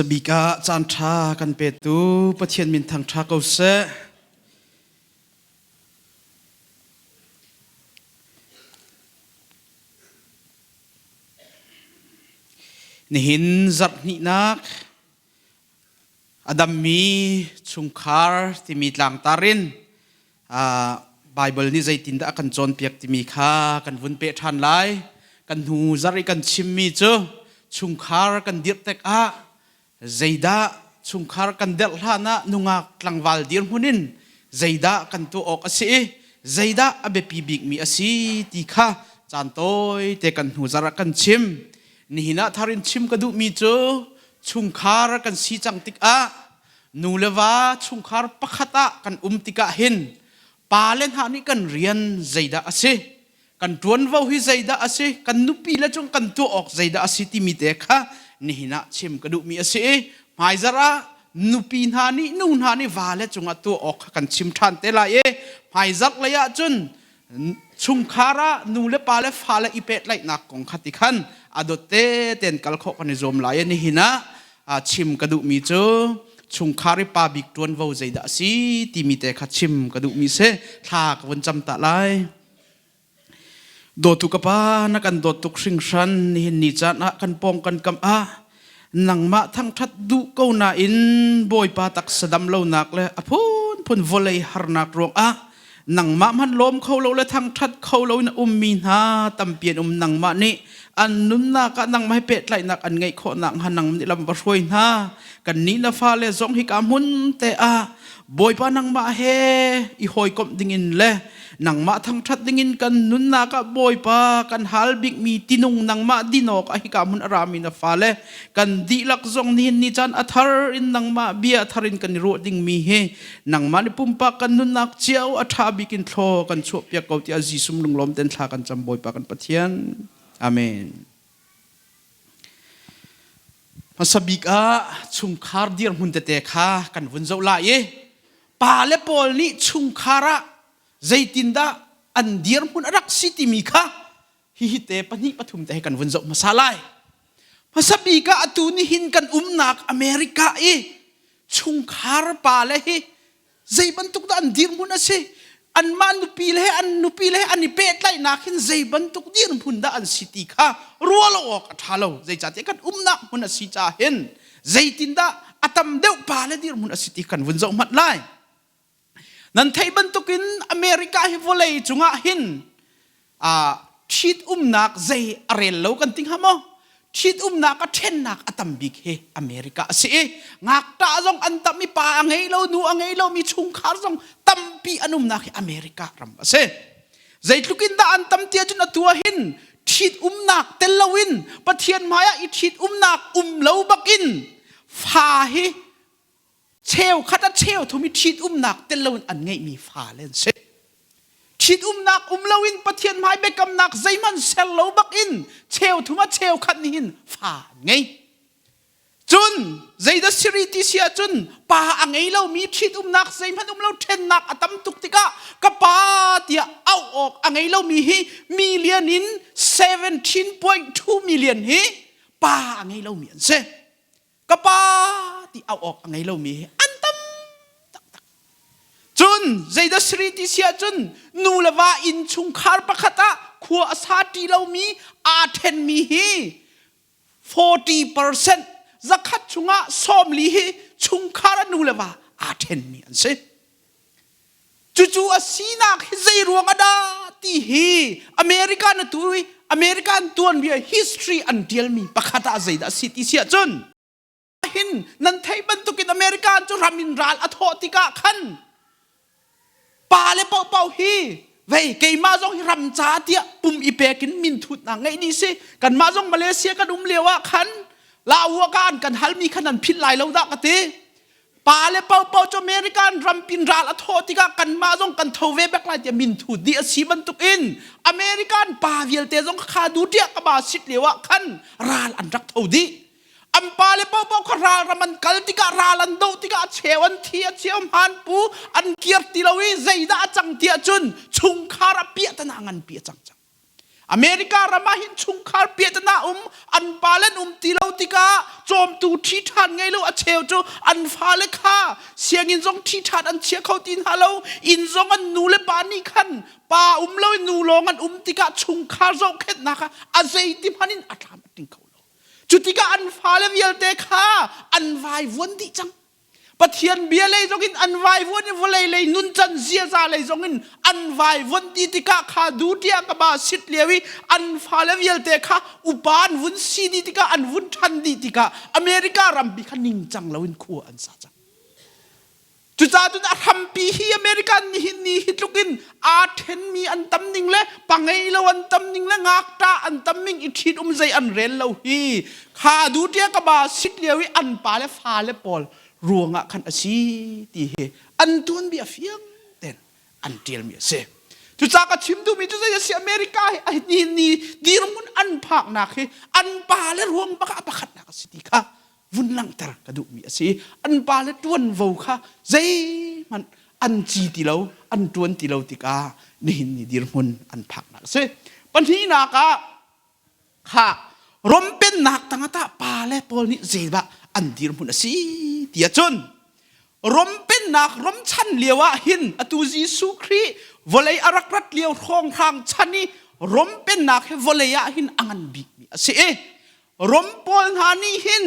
Hmasabik ah caan ṭha kan petu Pathian min thangṭha ko seh. Nihin zarhhnihnak a dammi chungkhar timi tlangtar in Baibal nih zeitindah a kan cawnpiak timi kha kan vun peh ṭhan lai. Kan hnu zarh i kan chimmi cu chungkhar kan dirh tikah zeidah chungkhar kan derh hlan ah nungak tlangval dirhmun in zeidah kan tuah awk a si i zeidah a biapi bikmi a si ti kha caan tawi te kan hnu zarh ah kan chim. Nihin ah thar in chim ka duhmi cu chungkhar kan si cang tikah nu le va chungkhar pakhat ah kan um tikah hin pa le hna nih kan rian zeidah a si kan ṭuanvo hi zeidah a si kan nupi le cung kan tuah awk zeidah a si timi te kha nihin ah chim ka duhmi a si i hmaizarh ah nupi hna nih nu hna nih va le cungah tuah awk kha kan chim ṭhan te lai i hmaizarh lei ah cun chungkhar ah nu le pa le fa le i pehtlaihnak kong kha ti khan a dot te ten kal khawh kan i zuam lai i nihin ah chim ka duhmi cu chungkhar i pa bik ṭuanvo zeidah a si timi te kha chim ka duhmi si thla ka vun cam ta lai. Dawtu ka pa na kan dawt tuk hringhran nihin ni caan ah kan pawng kan kam ah nangmah thangṭhat duh ko nain Bawipa taksa dam lonak le a phunphun vawlei harnak ruangah nangmah hmanh lawm kho lo le thangṭhat kho lo in a ummi hna tampi an um nangmah nih an nunnak ah nangmah he pehtlaihnak an ngeih khawh nakhnga nang nih lam va hruai hna kannih na fale zong hika hmun te ah Bawipa nangmah he i hawikomh dingin le nangmah thangṭhat dingin kan nunnak ah Bawipa kan hal bikmi tinung nangmah dinawk ah hika hmun a rami na fale kan dihlak zong nihin ni caan a thar in nangmah bia thar in kan i ruah dingmi hi nangmah nih pumpak kan nunnak cio a ṭha bik in thlaw kan chuahpiak ko tiah Jesuh lunglawm ten thla kan cam Bawipa kan Pathian. Amen. Hmasa bik ah chungkhar dirhmun tete kha kan vun zoh lai i pa le pawl nih chungkhar ah zeitindah an dirhmun a rak si timi kha hihi te pahnih pathum te he kan vun zoh hmasa lai. Hmasa bik ah atu nihin kan umnak America i chungkhar pa le hi zei bantuk dah an dirhmun a si anmah nupi le an nupi le an i pehtlaihnak hin zei bantuk dirhmun dah an si ti kha ruah lo awk a ṭha lo zeicahtiah kan umnak hmun a si caah hin zeitindah a tam deuh pa le dirhmun a si ti kan vun zoh hmanh lai nan theih bantukin America hi vawlei cungah hin ṭhit umnak zei a rel lo kan ti hnga maw ṭhit umnak a ṭhennak a tam bik hi America a si i ngakṭah zong an tam i pa a ngei lo nu a ngei lomi chungkhar zong tampi an umnak hi America ram a si zeitluk in dah an tam tiah cun atu ah hin ṭhit umnak tel loin Pathian hmaiah i ṭhit umnak um lo bakin fa hi cheukhat a cheu thum i ṭhitumnak tel loin an ngeihmi fale an si. Ṭhitumnak um loin Pathian hmai biakamnak zeihmanh ser lo bakin cheu thum a cheukhat nih hin fa an ngei. Cun zeidah siri ti si ahcun pa a ngei lomi ṭhitumnak zeihmanh um lo ṭhennak a tam tuk tikah ka pa tiah auh awk a ngei lomi hi million in 17.2 million hi pa a ngei lomi an si. Ka pa ti auh awk a ngei lomi hi an tam taktak. Cun zeidah siri ti si ahcun nu le va innchungkhar pakhat ah khua a sa ṭi lomi aa ṭhenmi hi 40% zakhat chungah 40 hi chungkhar a nu le va aa ṭhenmi an si. Cucu a sinak hi zei ruang ah dah ti hi America na tu i American tuanbia history an ṭialmi pakhat ah zeidah a si ti si ahcun hin nan theih bantukin American cu ram in ral a thawh tikah khan pa le paohpaoh hi vei keimah zong hi ram ca tiah pum i pek in minthutnak ngeih dih si kanmah zong Malaysia kan um lio ah khan la ka an kan halmi khan an philh lai lo dah ka ti Pa le paopaoh cu American rampin ral a thawh tikah kanmah zong kan tho ve bek lai tiah minthu dih a si bantukin American pa vialte zong kha du tiah ka ba sit lio ah khan ral an rak tho dih. An pa le paopaoh kha ral ram an kal tikah ral an doh tikah a cheu an thi a cheu hmaan pu an kir ti lo i zeidah a cang tiah cun chungkhar a piah tana nganpi a cang cang. America ram ah hin chungkhar piahtana um an pale an um ti lo tikah cawmtu ṭhi ṭhan ngei lo a cheu cu an fale kha sianginn zong ṭhi ṭhan an chia kho ti hna lo inn zong an nu le pa nih khan pa um lo in nu lawng an um tikah chungkhar zohkhenhnak ah a zeiti hmanh in a tlam a tling kho lo cu tikah an fale vialte kha an vaivuan dih cang Pathian bia lei zong in an vaivuan i vawlei lei nuncan ziaza lei zong in an vaivuan ti tikah kha dutia ka ba sit lio i an fale vialte kha upa an vun si dih tikah an vun ṭhan dih tikah America rampi kha ningcang loin khua an sa cang. Cucaah cun a hrampi hi American nihin ni hi tluk in aa ṭhenmi an tam ning le pangei lo an tam ning le ngakṭah an tam ning i ṭhit um zei an rel lo hi kha dutia ka ba sit lio i an pa le fale pawl ruangah khan a si ti hi an tuanbia fiang ten an ṭialmi a si. Cucaah ka chim duhmi cu zei a si America hi ni ni dirhmun an phaknak hi an pa le ruang bak ah pakhatnak a si ti kha vun langhter ka duhmi a si. An pa le ṭuanvo kha zeihmanh an ci ti lo, an ṭuan ti lo tikah nihin ni dirhmun an phaknak a si. Pahnihnak ah kha Rom pennak tangah tah pa le pawl nih zeidah an dirhmun a si ti ahcun Rom pennak Rom chan lio ah hin atu Jesuh Khrih vawlei a rak rat lio hrawnghrang chan i Rom pennak hi vawlei ah hin a ngan bikmi a si i Rom pawl hna nih hin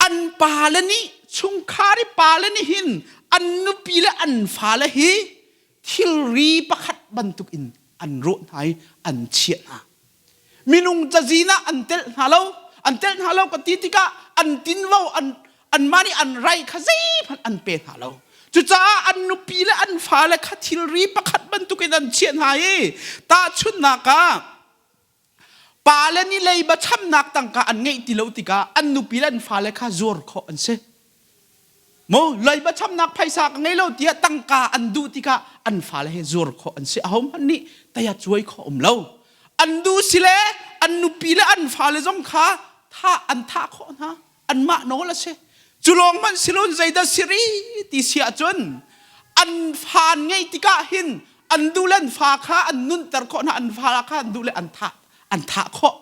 an pale nih chungkhar i pale nih hin an nupi le an fale hi thilri pakhat bantuk in an rawh hna i an chiah hna. Minung cazin ah an telh hna lo. An telh hna lo ka ti tikah an tinvo an anmah nih an rai kha zeihmanh an pe hna lo. Cucaah an nupi le an fale kha thilri pakhat bantuk in an chiah hna i tahchunhnak ah Pale nih leiba chamnak tangka an ngeih ti lo tikah an nupi le an fale kha zuar khawh an si. Mu leiba chamnak phaisa ka ngei lo tiah tangka an duh tikah an fale he zuar khawh an si. Ahohmanh nih taya cuai khawh um lo. An duh si le an nupi le an fale zong kha thah an thah khawh hna. Anmah nawl a si. Cu lawng hmanh si loin zeidah si ri ti si ahcun an fa an ngeih tikah hin an duh le an fa kha an nunter khawh hna an fa kha an duh le an thah an thah khawh.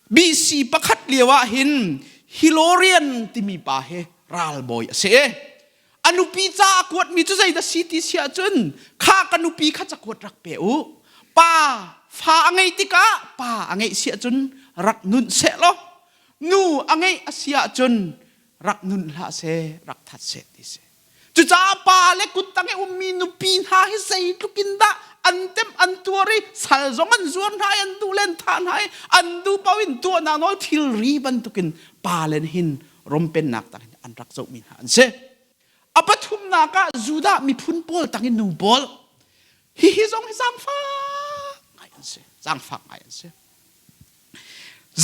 BC pakhat lio ah hin Hilorian timi pa hi ralbawi a si. A nupi ca a kuatmi cu zeidah si ti si ahcun kha ka nupi kha cakuat rak pe u. Pa fa a ngeih tikah pa a ngeih si ahcun rak nun seh law nu a ngeih a si ahcun rak nun hlah seh rak that seh ti si cucaah pa le kuttang i ummi nupi hna hi zeitluk in dah an tem an tuar i sal zong an zuar hna i an duh len thah hna i an duh paoh in tuahnak nawl thilri bantukin pa len hin rompennak tang in an rak zohmi hna an si a pathumnak ah Judah miphun pawl tang in nu pawl hihi zong hi zaangfak ngai an si zaangfak ngai an si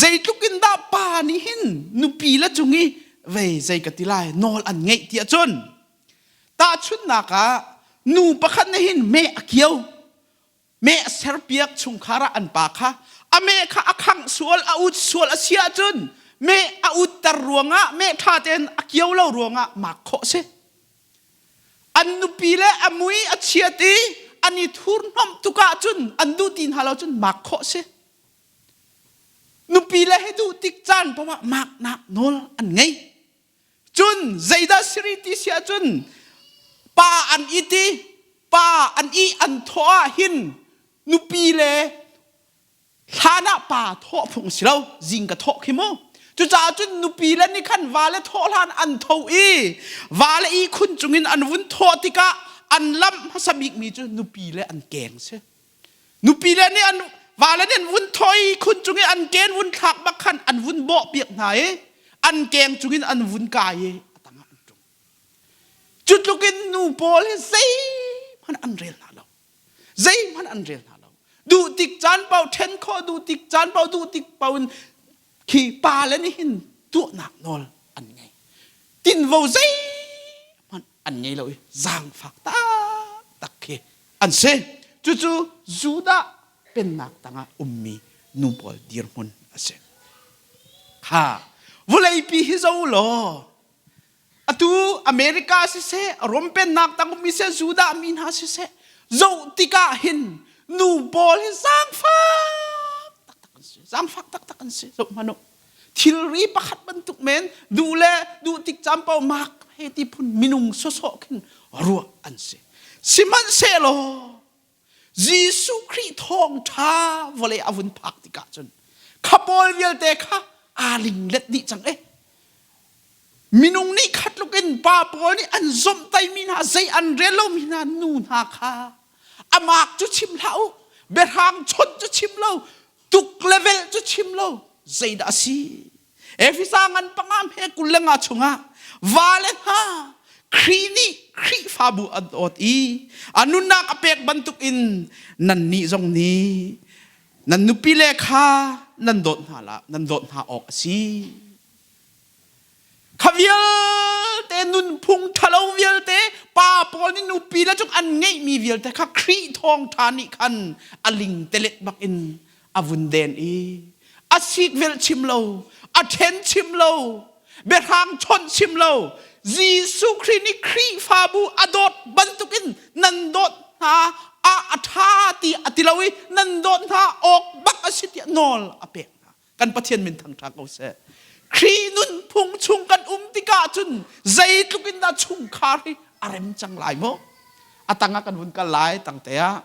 Zeitluk in dah pa nih hin nupi le cung i vei zei ka ti lai nawl an ngeih ti ahcun tahchunhnak ah nu pakhat nih hin meh a kio meh a serpiak chungkhar ah an pa kha a meh kha a khangh sual a ut sual a si ahcun meh a utter ruangah meh ṭha tein a kio lo ruangah mak khawh si an nupi le a mui a chiat i an i thurhnomh tuk ahcun an duh ti hna lo cun mak khawh si nupi le he duh tik caan paoh ah maknak nawl an ngei cun zeidah siri ti si ahcun pa an i ti pa an i an thawh ah hin nupi le hlan ah pa thawh phung si lo zing ka thawh khi mu cucaah cun nupi le nih khan va le thawh hlan an tho i va le i khun cungin an vun thawh tikah an lamh hmasa bikmi cu nupi le an keng si nupi le nih an va le nih an vun thawh i khun cung i an ken vun thlak bak khan an vun bawh piak hna i an keng cungin an vun kai i a tangah an ṭum cu tluk in nu pawl hi zeihmanh an rel hna lo zeihmanh an rel hna lo duh tik caan paoh ṭhen khawh duh tik caan paoh duh tik paoh in khi pa le nih hin tuahnak nawl an ngei tinvo zeihmanh an ngei lo i zaangfak taktak khi an si cucu Judah pennak tangah ummi nu pawl dirhmun a si kha vawleipi hi zo law Atu America siseh, Rom pennak tang ummi seh, Judah mi hna siseh, zoh tikah hin nu pawl hi zaangfak. Zaangfak taktak an si. Zoh hmanh u. Thilri pakhat bantuk men duh le duh tik caan paoh mak he ti phun minung sawsawh khin ruah an si. Sihmanhsehlaw Jesuh Khrih thawngṭha vawlei a vun phak tikah cun kha pawl vialte kha aa linglet dih cang e. Minung nih khat tluk in pa pawl nih an zomhtaihmi hna zei an rel lomi hna nu hna kha amak cu chim hlah u biahrang chawnh cu chim lo tuk le velh cu chim lo zeidah a si Efesa ngan panga hme 25 chungah va le hna Khrih nih Khrihfabu a dawt i a nunnak a pek bantukin nannih zong nih nan nupile kha nan dawt hna la nan dawt hna awk a si. Kha vialte nunphung ṭhalo vialte pa pawl nih nupi le cung an ngeihmi vialte kha Khrih thawngṭha nih khan a ling telet bak in a vun den i a sikvelh chim lo, a ṭhen chim lo, biahrang chawnh chim lo, Jesuh Khrih nih Khrihfabu a dawt bantukin nan dawt hna ah a ṭha ti a ti lo i nan dawt hna awk bak a si tiah nawl a pek hna. Kan Pathian min thangṭha ko seh. Khrih nunphung chung kan um tikah cun zeitluk in dah chungkhar hi a rem cang lai maw? A tang ah kan vun kal lai tangte ah.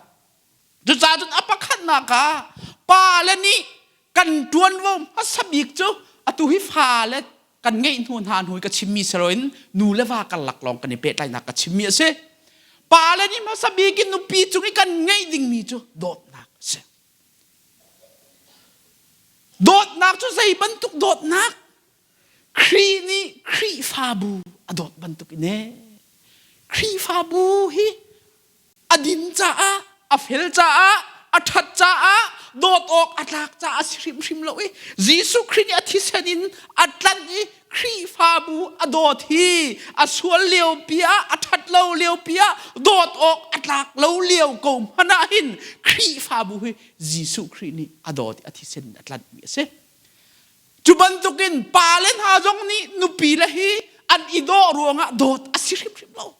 Cucaah cun a pakhatnak ah pale nih kan ṭuanvo hmasa bik cu atu hi fale kan ngeih hnu hna hnu i ka chimmi si loin nu le va karlak lawng kan i pehtlaihnak ka chimmi a si. Pale nih hmasa bik in nupi cung i kan ngeih dingmi cu dawtnak a si. Dawtnak cu zei bantuk dawtnak? Khrih nih Khrihfabu a dawt bantuk in ee. Khrihfabu hi a din caah, a fel caah, a ṭhat caah, dawt awk a tlak caah a si hrimhrim lo i Jesuh Khrih nih a thisen in a tlanh i Khrihfabu a dawt hi a sual liopi ah a ṭhat lo liopi ah dawt awk a tlak lo lio ko hmanh ah hin Khrihfabu hi Jesuh Khrih nih a dawt i a thisen in a tlanhmi a si. Cu bantukin pale hna zong nih nupi le hi an i dawh ruangah dawt a si hrimhrim lo.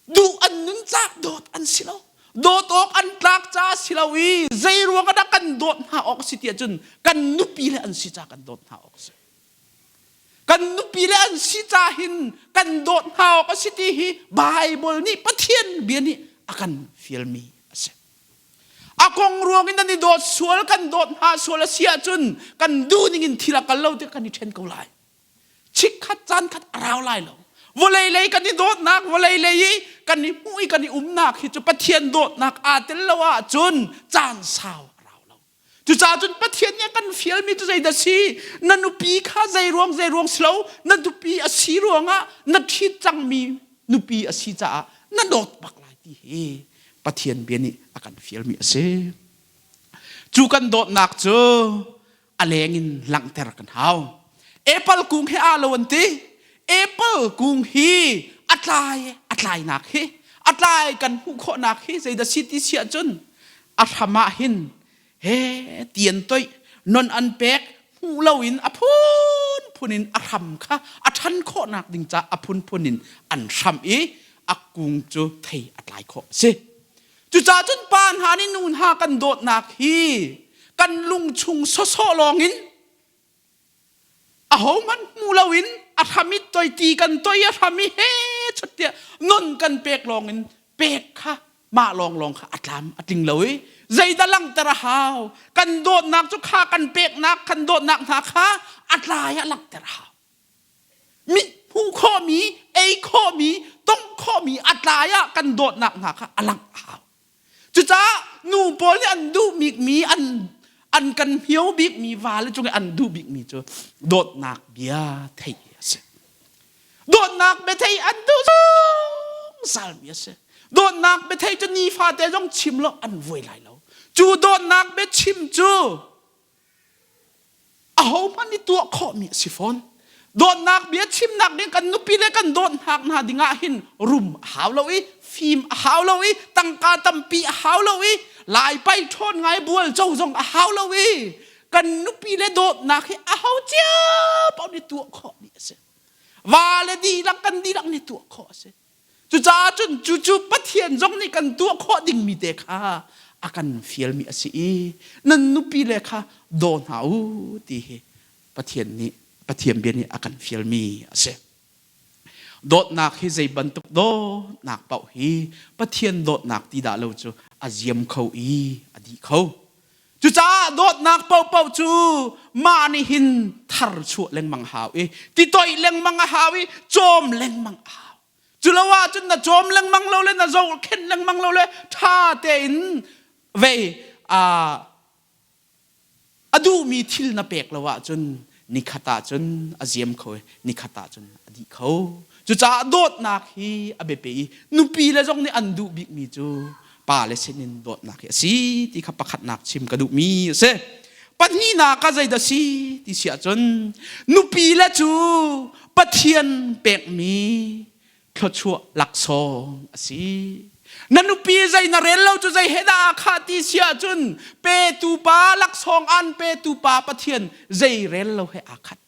Duh an nun caah dawt an si lo. Dawt awk an tlak caah si lo i zei ruang ah dah kan dawt hna awk a si tiah cun kan nupi le an si caah kan dawt hna awk a si. Kan nupi le an si caah hin kan dawt hna awk a si ti hi Baibal nih Pathian bia nih a kan fialmi a si. A kong ruang in nan i dawt sual kan dawt hna sual a si ahcun kan duh ning in thil a kal lo tiah kan i ṭhen ko lai. Chikkhat caan khat a rau lai lo. Vawlei lei kan i dawtnak, vawlei lei i kan i hmuh i kan i umnak hi cu Pathian dawtnak aa tel lo ahcun caan sau a rau lo. Cucaah cun Pathian nih a kan fialmi cu zeidah si? Na nupi kha zei ruang zei ruang si lo, na nupi a si ruangah na ṭhit cangmi nupi a si caah na dawt bak lai ti hi Pathian bia nih a kan fialmi a si. Cu kan dawtnak cu a leng in langhter kan hau. Apple kung he aa lo an ti. Apple kung hi a tlai a tlainak hi a tlai kan hmuh khawhnak hi zeidah si ti si ahcun a hram ah hin he tian toih non an pek hmuh loin a phunphun in a hram kha a ṭhan khawhnak ding caah a phunphun in an hram i a kung cu thei a tlai khawh a si. Cucaah cun pa hna nih nu hna kan dawtnak hi kan lungchung sawsawh lawngin ahohmanh hmu loin a hram i toi ti kan toi a hram i he chut tiah non kan pek lawngin pek kha mah lawnglawng kha a tlam a tling lo i zeidah langhter a hau kan dawtnak cu kha kan peknak kan dawtnak hna kha a tlai ah langhter a hau mit hmuh khawhmi ei khawhmi tongh khawhmi a tlai ah kan dawtnak hna kha a langh a hau Cucaah nu pawl nih an duh bikmi an an kan hmio bikmi vale cung i an duh bikmi cu dawtnak bia theih a si. Dawtnak bia theih an duh zungzalmi a si. Dawtnak bia theih cu nifate zong chim lo an vuai lai lo. Cu dawtnak bia chim cu ahohmanh nih tuah khawhmi a si fawn. Dawtnak bia chimnak ding kan nupi le kan dawtnak hna dingah hin rum a hau lo i fim a hau lo i tangka tampi a hau lo i lai pai ṭhawn ngai bual co zong a hau lo i kan nupi le dawtnak hi a ho cia paoh nih tuah khawh mi a si. Va le dihlak kan dihlak nih tuah khawh a si. Cucaah cun cucu Pathian zong nih kan tuah khawh dingmi te kha a kan fialmi a si i nan nupi le kha daw hna u ti hi Pathian nih Pathian bia nih a kan fialmi a si. Dawtnak hi zei bantuk dawtnak paoh hi Pathian dawtnak ti dah lo cu a ziam kho i a dih kho. Cucaah dawtnak paohpaoh cu mah nih hin thar chuah lengmang hau i titoih lengmang a hau i cawm lengmang a hau. Cu lo ahcun na cawm lengmang lo le na zohkhenh lengmang lo le ṭha tein vei a duhmi thil na pek lo ahcun nikhat ahcun a ziam kho i nikhat ahcun a dih kho. Cucaah dawtnak hi a biapi i nupi le zong nih an duh bikmi cu pa le sinin dawtnak hi a si ti kha pakhatnak chim ka duhmi a si. Pahnihnak ah zeidah si ti si ahcun nupi le cu Pathian pekmi thluachuah laksawng a si. Na nupi zei na rel lo cu zei he dah aa khah ti si ahcun petu pa laksawng an petu pa Pathian zei rel lo he aa khat.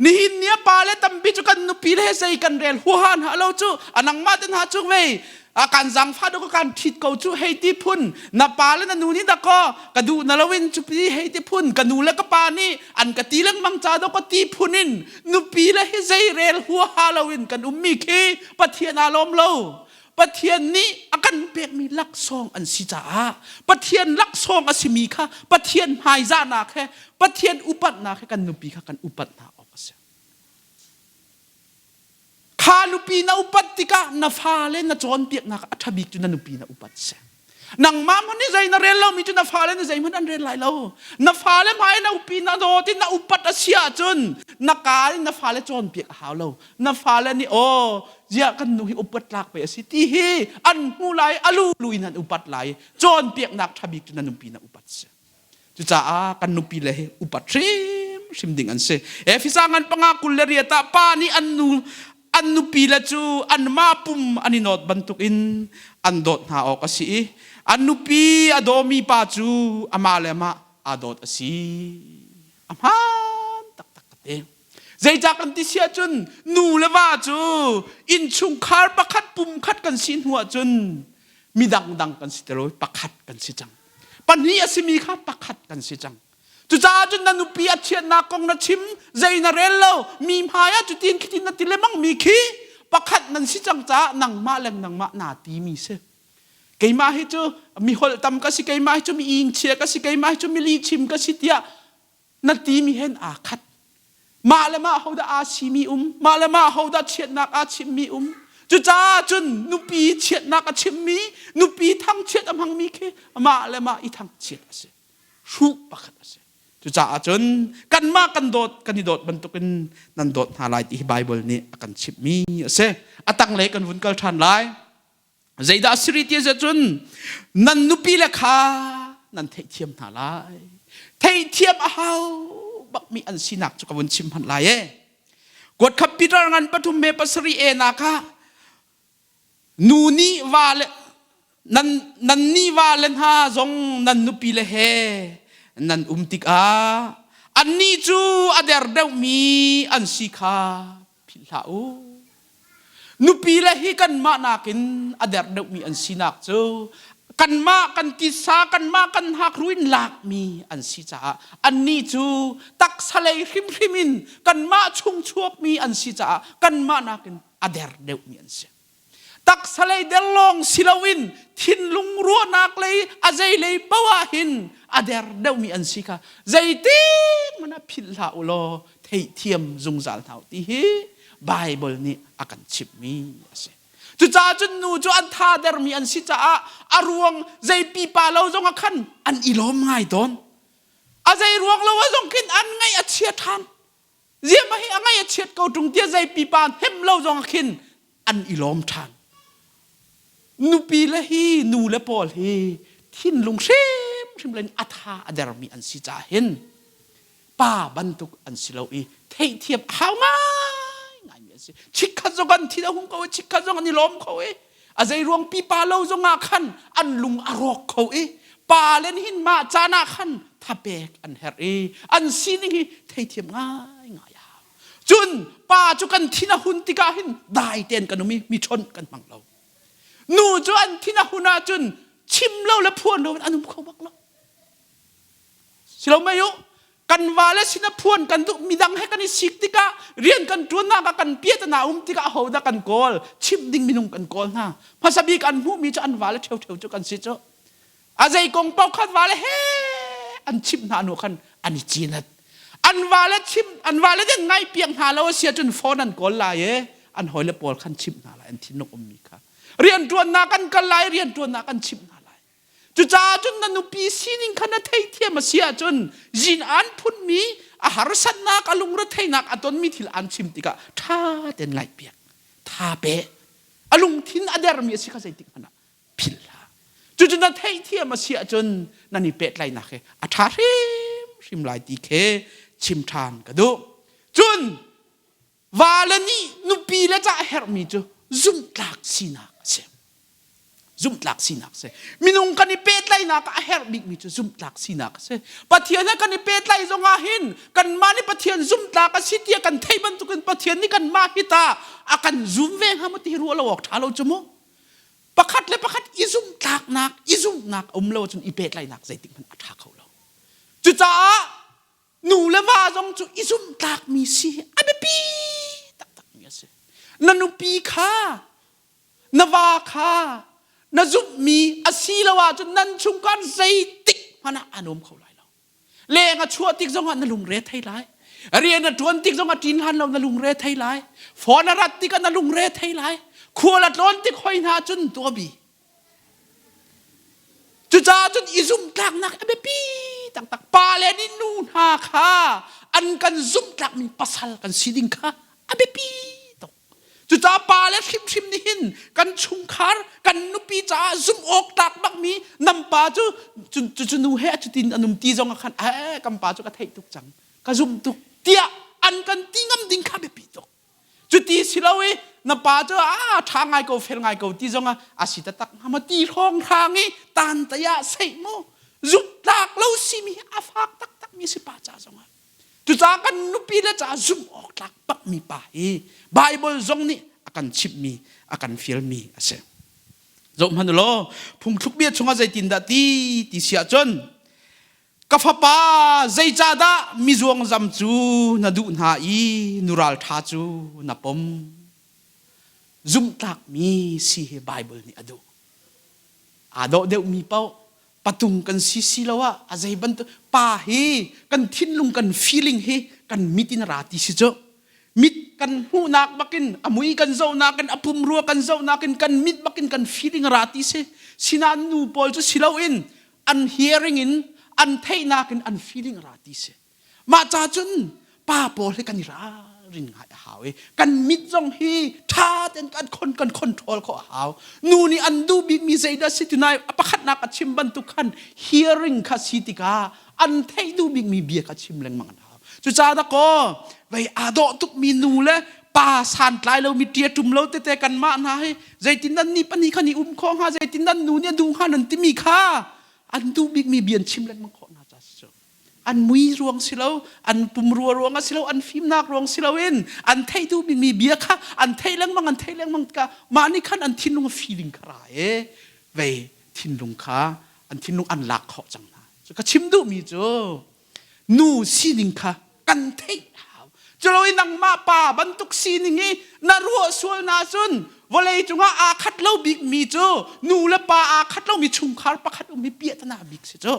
Nihin ni a pa le tampi cu kan nupi le he zei kan rel huaha hna lo cu a nangmah te hna cu vei a kan zangfah dawk kan ṭhit ko cu hei ti phun na pa le na nu nih dakaw ka duh na loin cu pi hei ti phun ka nu le ka pa nih an ka ti lengmang ca dawk ka ti phun in nupi le hi zei rel huaha loin kan ummi khi Pathian aa lawm lo. Pathian nih a kan pekmi laksawng an si caah Pathian laksawng a simi kha Pathian hmaizahnak he Pathian upatnak he kan nupi kha kan upat hna awk a si. Kha nupi na upat tikah na fale na cawnpiaknak a ṭha bik cu na nupi na upat si. Nangmah hmanh nih zei na rel lomi cu na fale nih zeihmanh an rel lai lo. Na fale hmai na upi na dawt i na upat a si ahcun na kaa in na fale cawnpiak a hau lo. Na fale nih aw ziah kan nu hi upat tlak pei a si ti hi an hmu lai a lulu in an upat lai. Cawnpiaknak ṭha bik cu na nupi na upat si. Cucaah kan nupi le hi upat hrimhrim ding an si. Efesa ngan panga 28 ah pa nih an nu an nupi le cu anmah pum an i nawt bantukin an dawt hna awk a si i an nupi a dawmi pa cu amah le amah aa dawt a si. A hmaan taktak ka ti. Zeicah kan ti si ahcun nu le va cu innchungkhar pakhat pum khat kan si hnu ahcun mi dangdang kan si ti lo pakhat kan si cang. Pahnih a simi kha pakhat kan si cang. Cucaah cun na nupi a chiatnak kong na chim, zei na rel lo, mi hmai ah cutin khitin na ti lemang mi khi pakhat nan si cang caah nangmah le nangmah naa timi si. Keimah hi cu mi holh tam ka si, keimah hi cu mi ingchia ka si, keimah hi cu mi lihchim ka si tiah na timi hen aa khat. Mah le mah hodah aa simi um, mah le mah hodah chiatnak aa chimmi um. Cucaah cun nupi chiatnak a chimmi, nupi thangchiat a hmangmi khi mah le mah i thangchiat a si. Hruh pakhat a si. Cucaah cun kanmah kan dawt, kan i dawt bantukin nan dawt hna lai ti hi Baibal nih a kan chimhmi a si. A tanglei kan vun kal ṭhan lai. Zeidah a si rih ti cun nan nupi le kha nan theihthiam hna lai. Theihthiam a hau bakmi an sinak cu ka vun chim hmanh lai e. Kuat Peter ngan pathum me pasarih e nak ah nu nih va le nan nan nih va le hna zong nan nupi le he nan um tikah annih cu a der deuhmi an si kha philh hlah u. Nupi le hi kanmah nakin a der deuhmi an sinak cu kanmah kan titsa kanmah kan hakru in lakmi an si caah annih cu taksa lei hrimhrim in kanmah chung chuakmi an si caah kanmah nakin a der deuhmi an si. Taksa lei der lawng si loin thinlung ruahnak lei a zei lei paoh ah hin a der deuhmi an si kha zeitik hmanh ah philh hlah u law theihthiam zungzal hna u ti hi Baibal nih a kan chimhmi a si. Cucaah cun nu cu an tha dermi an si caah a ruang zei pipa lo zong ah khan an i lawm ngai tawn. A zei ruang lo ah zong khin an ngaih a chia ṭhan. Ziam hi a ngaih a chiat ko ṭung tiah zei pipa hnem lo zong ah khin an i lawm ṭhan. Nupi le hi nu le pawl hi thinlung hrimhrim len a tha a dermi an si caah hin pa bantuk an si lo i theihthiam a hau ngaingaimi an si. Chikkhat zong an thin a hung ko i chikkhat zong an i lawm kho i a zei ruang pipa lo zong ah khan an lung a rawk kho i pa le nih hin mah caan ah khan thapek an herh i an sining hi theithiam ngaingai a hau. Cun pa cu kan thin a hun tikah hin dai tein kan um i mi chawnh kan hmang lo. Nu cu an thin a hun ahcun. chim lo le phuan lo in an um kho bak lo. Silo mei u, kan vale sin a phuan kan duh midang he kan i sik tikah rian kan ṭuannak ah kan piatana um tikah ahodah kan kawl chimh ding minung kan kawl hna hmasa bik an hmuhmi cu an vale ṭheuṭheu cu kan si cu a zei kong paoh khan vale he an chimh hna hnu khan an i cinat an vale chim an vale nih ngai piak hna lo a si ahcun phone an kawl lai i an hawile pawl khan chimh hna lai an thinlung ummi kha rianṭuannak kan kal lai rianṭuannak kan chimh hna lai Cucaah cun na nupi sining kha na theithiam a si ahcun zin aan phunmi a harsatnak a lungretheihnak a tonmi thil aan chim tikah ṭha tein ngaihpiak tha pe a lungthin a dermi a si kha zeitik hmanh ah philh hlah cucu na theihthiam a si ahcun nan i pehtlaihnak hi a ṭha hrimhrim lai ti khi chim ṭhan ka duh cun Vale nih nupi le ca a herhmi cu zumhtlak sinak a si. Zumhtlak sinak a si. Minung kan i pehtlaihnak ah a herh bikmi cu zumhtlak sinak a si. Pathian he kan i pehtlaih zong ah hin kanmah nih Pathian zumhtlak a si tiah kan theih bantukin Pathian nih kanmah hi ta a kan zum ve hnga maw ti hi ruah lo awk ṭha lo cu mu. Pakhat le pakhat i zumhtlaknak, i zumhnak a um lo ahcun i pehtlaihnak zeitik hmanh a ṭha kho lo. Cucaah nu le va zong cu i zumhtlakmi si a biapi taktakmi a si. Na nupi kha na va kha na zumhmi a si lo ahcun nan chungkhar zeitik hmanh ah aa nuam kho lai lo. Leng a chuah tik zongah na lungre thei lai. Rian a ṭuan tik zongah ṭin hlan lo na lungre thei lai. Phone a rat tikah na lungre thei lai. Khual a tlawn tik hoi hna cun tuabi. Cucaah cun i zumhtlaknak a biapi taktak. Pa le nih nu hna kha an kan zumhtlakmi pasal kan si ding kha a biapi tuk. Cucaah pa le hrimhrim nih hin kan chungkhar, kan nupi caah zumh awk tlak bakmi nan pa cu cu nu he a cutin an um ti zong ah khan eh kan pa cu ka theih tuk cang, ka zumh tuk tiah an kan ti ngam ding kha biapi tuk. Cuti si lo i na pa cu a ṭha ngai ko fel ngai ko ti zong ah a si taktak hnga maw ti hrawng hrang i tan tai ah seih mu zumhtlak lo simi a fak taktak mi si pa ca zong ah cucaah kan nupi le ca zumh awk tlak bakmi pa hi Bible zong nih a kan chimhmi a kan fialmi a si zoh hmanh law phungthluk bia chungah zeitindah ti ti si ahcun Ka fapa, zeicahdah mizuangzam cu na duh hna i nural ṭha cu na pom? Zumhtlakmi si hi Baibal nih a duh. Aa dawh deuhmi paoh patung kan si si lo ah a zei bantuk pa hi kan thinlung kan feeling hi kan mit in a ra ti si cu mit kan hmuhnak bakin a mui kan zohnak in a pumrua kan zohnak in kan mit bakin kan feeling a ra ti si sinain nu pawl cu si loin an hearing in an theihnak in an feeling ra ti si mah ca cun pa pawl hi kan i ralrin ngai a hau i kan mit zong hi ṭha tein kan khon kan control khawh a hau nu nih an duh bikmi zeidah si tunai a pakhatnak a chim bantuk khan hearing kha si tikah an theih duh bikmi bia kha chim lengmang an hau cucaah dah kaw vei aa dawh tukmi nu le pa santlai lo mi ṭia ṭum lo tete kanmah hna hi zeitin nan ni pahnih khan i um khawh hnga zeitin nan nu nih a duh hnga nan timi kha an duh bikmi bia an chim lengmang khawh hna ca si cu an mui ruang si lo an pumrua ruang a si lo an fimnak ruang si loin an theih duh bikmi bia kha an theih lengmang an theih lengmang tikah mah nih khan an thinlung a feeling kha ra e vei thinlung kha an thinlung an lak khawh cang hna cu ka chim duhmi cu nu sining kha kan theih hau culo i nangmah pa bantuk sining i na ruah sual na cun vawlei cungah aa khat lo bikmi cu nu le pa aa khat lomi chungkhar pakhat um hi piahtana bik si cu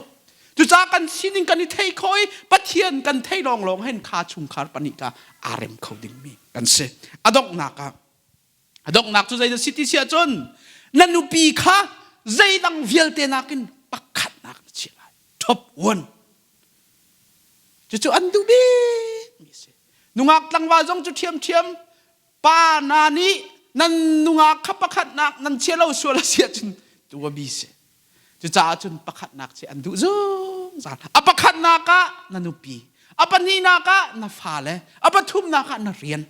cucaah kan sining kan i thei khawh i Pathian kan thei lawnglawng hen kha chungkhar pahnih ka aa rem kho dingmi kan si a donghnak ah A donghnak cu zeidah si ti si ahcun na nupi kha zeidang vialte nakin pakhatnak na chiah lai. Top one. Cucu an duh bikmi si. Nungak tlangval zong cu ṭhiamṭhiam pa na nih nan nungak kha pakhatnak nan chia lo sual a si ahcun tu a bi si. Cucaah cun pakhatnak ci an duh zungzal. A pakhatnak ah na nupi, a pahnihnak ah na fale, a pathumnak ah na rian.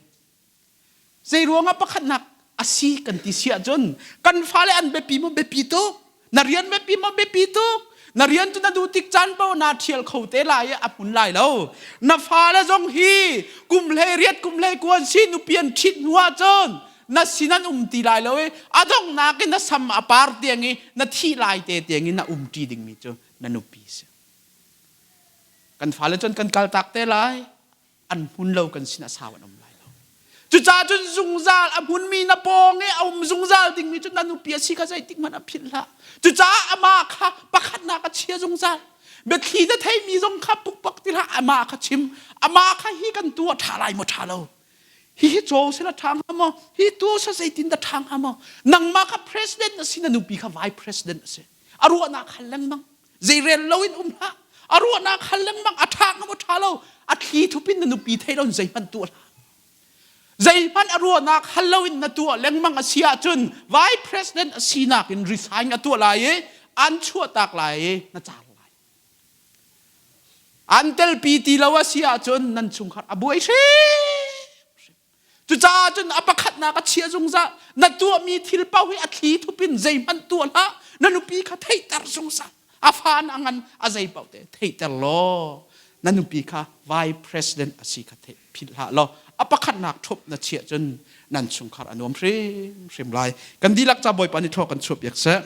Zeiruangah pakhatnak a si kan ti si ahcun kan fale an biapi maw biapi tuk na rian biapi maw biapi tuk na rian cu na duh tik caan paoh naa ṭhial kho te lai i a hmun lai lo na fale zong hi kum hlei riat kum hlei kuan si nupi an ṭhit hnu ahcun Na sin an um ti lai lo i a donghnak in na sam a par tiang i na thih lai te tiang in na um ṭi dingmi cu na nupi si. Kan fale cun kan kaltak te lai. An hmun lo kan sin a sau an um lai lo. Cucaah cun zungzal a hmunmi na pawng i a um zungzal dingmi cu na nupi a si kha zeitik hmanh a philh hlah. Cucaah amah kha pakhatnak a chia zungzal. Biathli na theimi zong kha pukpak ti hlah amah kha chim. Amah kha hi kan tu a ṭha lai maw ṭha lo. Hihi caw sila ṭha hnga maw? Hi tu sa zeitin dah ṭha hnga maw? Nangmah kha president na si, na nupi kha vice president a si. A ruahnak hal lengmang. Zeirel loin um hlah. A ruahnak hal lengmang. A ṭha hnga maw ṭha lo? A thli thup in na nupi thei loin zeihmanh tuah hlah. Zeihmanh a ruahnak hal loin na tuah lengmang a si ahcun vice president a sinak in resign a tuah lai i an chuahtak lai i na car lai. An telpi ti lo a si ahcun nan chungkhar a buai hrimhrim. Cucaah cun a pakhatnak a chia zungzal. Na tuahmi thil paoh hi a thli thup in zeihmanh tuah hlah. Na nupi kha theihter zungzal. A fa na ngan a zei paoh te theihter law na nupi kha vice president a si kha theih philh hlah law a pakhatnak ṭhup na chiah cun nan chungkhar a nuam hrimhrim lai. Kan dihlak ca Bawipa nih thlua kan chuah piak seh.